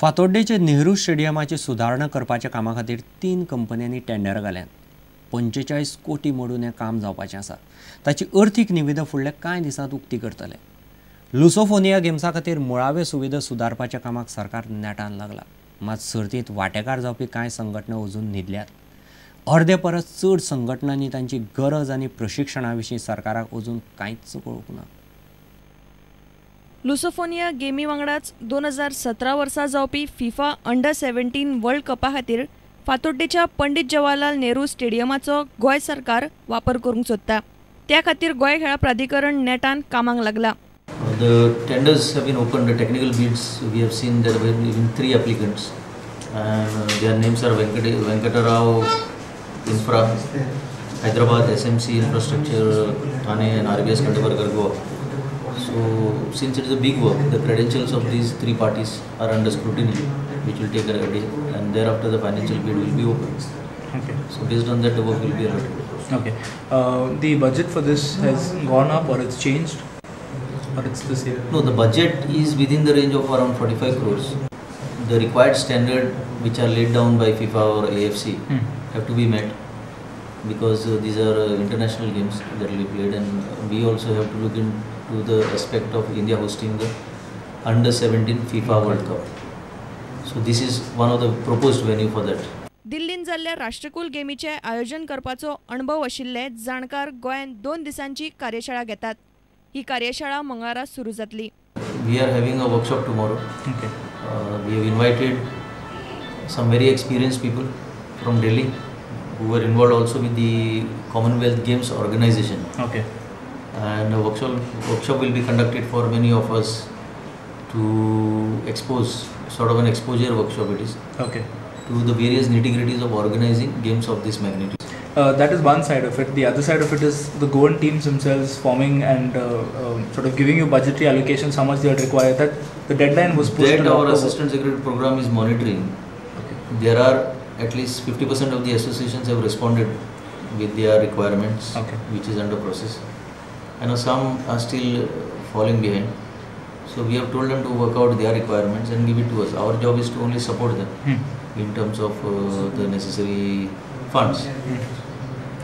फातोड्डेचे नेहरू स्टेडियमाची सुदारणा करपाच्या कामा खातीर 3 कंपन्यांनी टेंडर घाल्यात. 45 कोटी मोडून हें काम जावपाचें आसा. ताची अर्थीक निविदा फुडल्या कांय दिसांत उक्ती करतले. लुसोफोनिया गेम्सा खातीर मुळाव्यो सुविधा सुदारपाच्या कामाक सरकार नेटान लागला. मात सर्तींत वांटेकार जावपी कांय संघटना अजून न्हिदल्यात. अर्दे परस चड संघटनांनी तांची गरज आनी प्रशिक्षणा विशीं सरकाराक अजून कांयच कळूंक ना. लुसोफोनिया गेमी वांगडाच 2017 वर्सा जावपी फिफा अंडर 17 वर्ल्ड कपा खातीर फातोड्डेच्या पंडित जवाहरलाल नेहरू स्टेडियमाचो गोंय सरकार वापर करूंक सोदता. त्या खातीर गोंय खेळा प्राधिकरण नेटान कामाक लागला. The tenders have been opened. The technical bids we have seen there were even 3 applicants, and their names are Venkatarao Infra, Hyderabad, SMC Infrastructure, Thane, and RBS Kandavarkar, Goa. So since it is a big work, the credentials of these 3 parties are under scrutiny, which will take a day, and thereafter the financial bid will be opened. Okay. So based on that, the work will be allotted. Okay. The budget for this has gone up or it's changed? Or it's the same? No, the budget is within the range of around 45 crores. The required standard which are laid down by FIFA or AFC have to be met, because these are international games that will be played, and we also have to look into the aspect of India hosting the under 17 FIFA World Cup. So this is one of the proposed venue for that. दिल्लीन जाल्ल्या राष्ट्रकुल गेमीचें आयोजन करपाचो अणभव आशिल्ले जाणकार गोंयांत 2 दिसांची कार्यशाळा घेतात. ही कार्यशाळा मंगळारा सुरू जातली. We are having a workshop tomorrow. Okay. We have invited some very experienced people from Delhi who were involved also with the Commonwealth Games organization. Okay. And a workshop will be conducted for many of us to expose, sort of an exposure workshop it is. Okay. To the various nitty-gritties of organizing games of this magnitude. That is one side of it. The other side of it is the Goan teams themselves forming and sort of giving you budgetary allocations, how much they are required. That the deadline was pushed. That our assistant secretary program is monitoring. Okay. There are at least 50% of the associations have responded with their requirements, okay, which is under process. I know some are still falling behind. So we have told them to work out their requirements and give it to us. Our job is to only support them in terms of the necessary funds.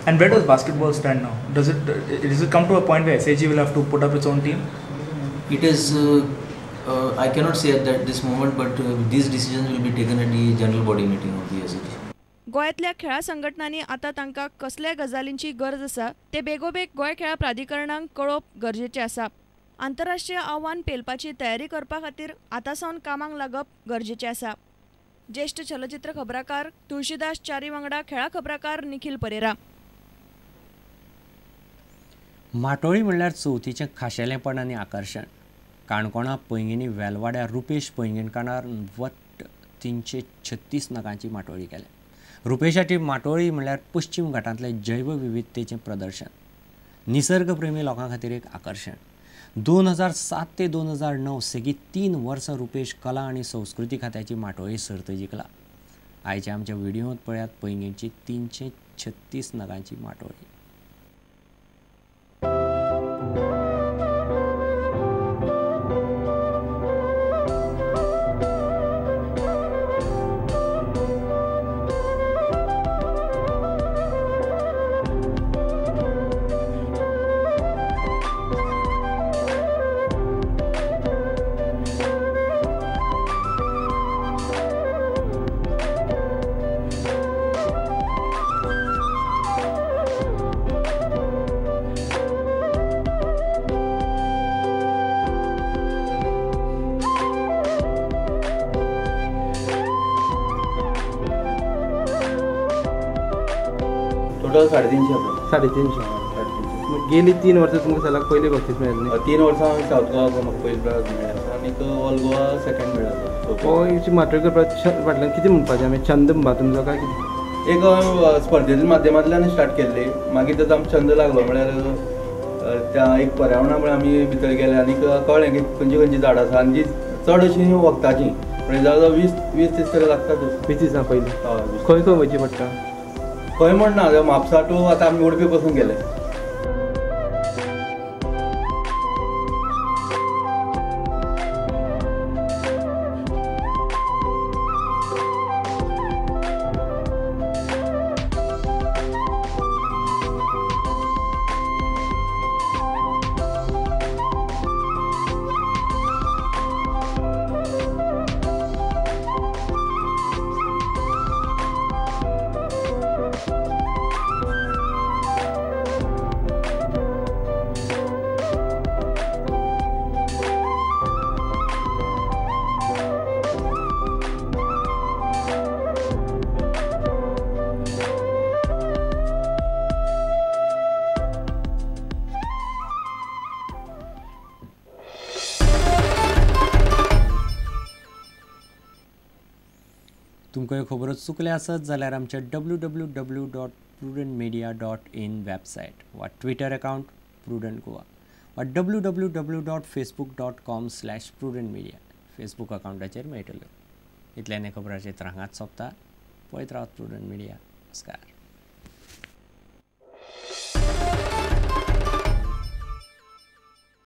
And where does basketball stand now? Does it come to a point where SAG will have to put up its own team? It is, I cannot say at this moment, but these decisions will be taken at the general body meeting of the SAG. गोंयांतल्या खेळा संघटनांनी आतां तांकां कसल्या गजालींची गरज आसा ते बेगोबेग गोंय खेळा प्राधिकरणाक कळोवप गरजेचें आसा. आंतरराष्ट्रीय आव्हान पेलपाची तयारी करपा खातीर आतां सावन कामाक लागप गरजेचें आसा. ज्येष्ठ चलचित्र खबराकार तुळशीदास च्यारी वांगडा खेळा खबराकार निखिल परेरा. माटोळी म्हणल्यार चवथीचें खाशेलेंपण आनी आकर्शण. काणकोणा पैंगिणी वेलवाड्यार रुपेश पैंगीणकारान वट्ट 336 नगांची माटोळी केल्या. रुपेशाची माटोळी म्हणल्यार पश्चिम घाटांतले जैवविविधतेचें प्रदर्शन, निसर्गप्रेमी लोकां खातीर एक आकर्शण. 2007 ते 2009 सेगीत 3 वर्सां रुपेश कला आनी संस्कृती खात्याची माटोळी सर्त जिखला. आयच्या आमच्या व्हिडियोंत पळयात पैंगीणची 336 नगांची माटोळी. टोटल 350 आसा. 350. 350. गेली 3 वर्सां तुमकां सलाग पयली बक्षीस मेळ्ळें? 3 वर्सां हांवें सावथ गोवा म्हाका पयली प्रायज मेळ्ळें आसा आनी ऑल गोवा सेकंड मेळ्ळें आसा. हो, माटोळी करपा फाटल्यान कितें म्हणपाचें आमी छंद म्हणपा तुमचो काय कितें? एक स्पर्धेच्या माध्यमांतल्यान स्टार्ट केल्ली, मागीर ताचो आमकां छंद लागलो. म्हळ्यार त्या एक पर्यावरणा मुळे आमी भितर गेले आनी कळ्ळें की खंयची खंयची झाडां आसा आनी जी चड अशीं वखदाचीं, म्हणजे जवळ जवळ 20-30 तरी लागतात. 20 दिसां पयलीं? हय. खंय खंय वयचें पडटा? खंय म्हण ना, म्हापसा टू आतां आमी उडपी पसून गेले. तुमकां ह्यो खबरो चुकल्या आसत जाल्यार आमच्या www.prudentmedia.in website वा ट्विटर अकाउंट प्रुडंट गोवा वा www.facebook.com/prudentmedia Facebook अकाउंटाचेर मेळटल्यो. इतल्यान खबराचेर हांगाच सोंपता. पळयत रावात प्रुडंट मिडिया. नमस्कार.